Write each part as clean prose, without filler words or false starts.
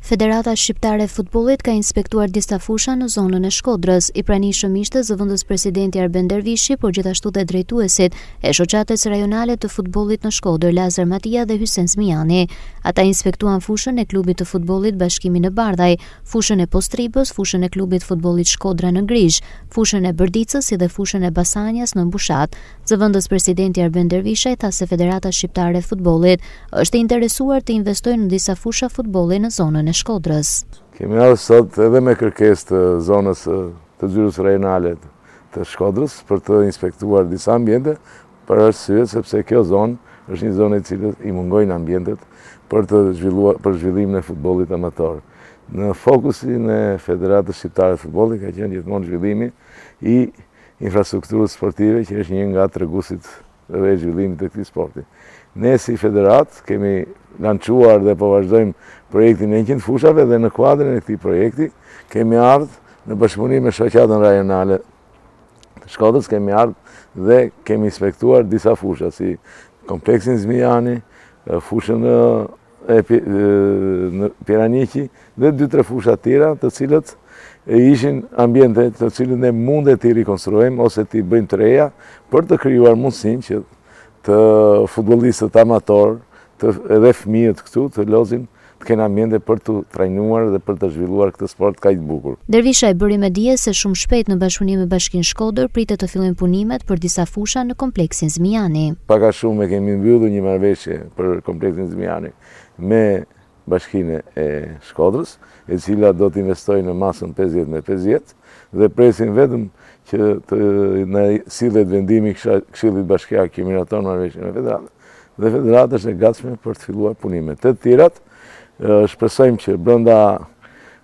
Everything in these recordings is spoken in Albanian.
Federata Shqiptare e Futbollit ka inspektuar disa fusha në zonën e Shkodrës. I pranishëm ishte zëvendëspresidenti Arben Dervishi, por gjithashtu dhe drejtuesit e Shoqatës Rajonale të Futbollit në Shkodër, Lazër Matia dhe Hysen Zmijani. Ata inspektuan fushën e klubit të futbollit Bashkimi në Bardhaj, fushën e Postribës, fushën e klubit futbollit Shkodra në Grizh, fushën e Bërdicës si dhe fushën e Basanjas në Bushat. Zëvendëspresidenti Arben Dervishaj tha se Federata Shqiptare e Futbollit është e interesuar të investojë në disa fusha futbolli në zonën e Shkodrës. Kemi ardhur sot edhe me kërkesë të zonës të zyrës rajonale të Shkodrës për të inspektuar disa ambiente për arsye sepse kjo zonë është një zonë e cilës i mungojnë ambientet për të zhvilluar për zhvillimin e futbollit amator. Në fokusin e Federatës Shqiptare të Futbollit ka qenë gjithmonë zhvillimi i infrastrukturës sportive që është një nga treguesit dhe e zhvillimit të këtij sporti. Ne si federatë kemi lançuar dhe po vazhdojmë projektin e 100 fushave dhe në kuadrin e këtij projekti kemi ardhë në bashkëpunim me shoqatën rajonale të Shkodrës kemi ardhë dhe kemi inspektuar disa fusha si kompleksin Zmijani, fushën e në Piraniqi dhe 2-3 fusha tjera të cilët ishin ambiente të cilët ne mundet t'i rikonstruojmë ose t'i bëjmë të reja për të krijuar mundësinë që të futbollistët amator të edhe fëmijët këtu të lozin të kenë ambiente për të trajnuar dhe për të zhvilluar këtë sport kaq të bukur. Dervishaj bëri me dije se shumë shpejt në bashkëpunim me Bashkinë Shkodër pritet të fillojnë punimet për disa fusha në kompleksin Zmijani. Pak a shumë e kemi mbyllur një marrëveshje për kompleksin Zmijani me Bashkinë e Shkodrës, e cila do të investojë në masën 50 me 50 dhe presim vetëm që të na sillet vendimi i Këshillit Bashkiak që miraton marrëveshjen me Federatën dhe Federata është e gatshme për të filluar punimet. Të tjerat, shpresojmë që brenda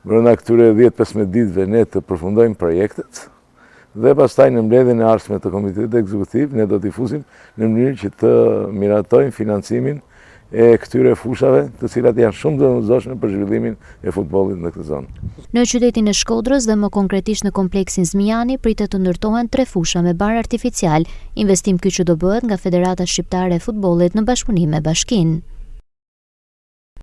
brenda këtyre 10-15 ditëve ne të përfundojmë projektet dhe pastaj në mbledhjen e ardhshme të Komitetit Ekzekutiv ne do t'i fusim në mënyrë që të miratojmë financimin e këtyre fushave, të cilat janë shumë të domosdoshme për zhvillimin e futbollit në këtë zonë. Në qytetin e Shkodrës dhe më konkretisht në kompleksin Zmijani pritet të ndërtohen tre fusha me bar artificial, investim ky që do bëhet nga Federata Shqiptare e Futbollit në bashkëpunim me Bashkinë.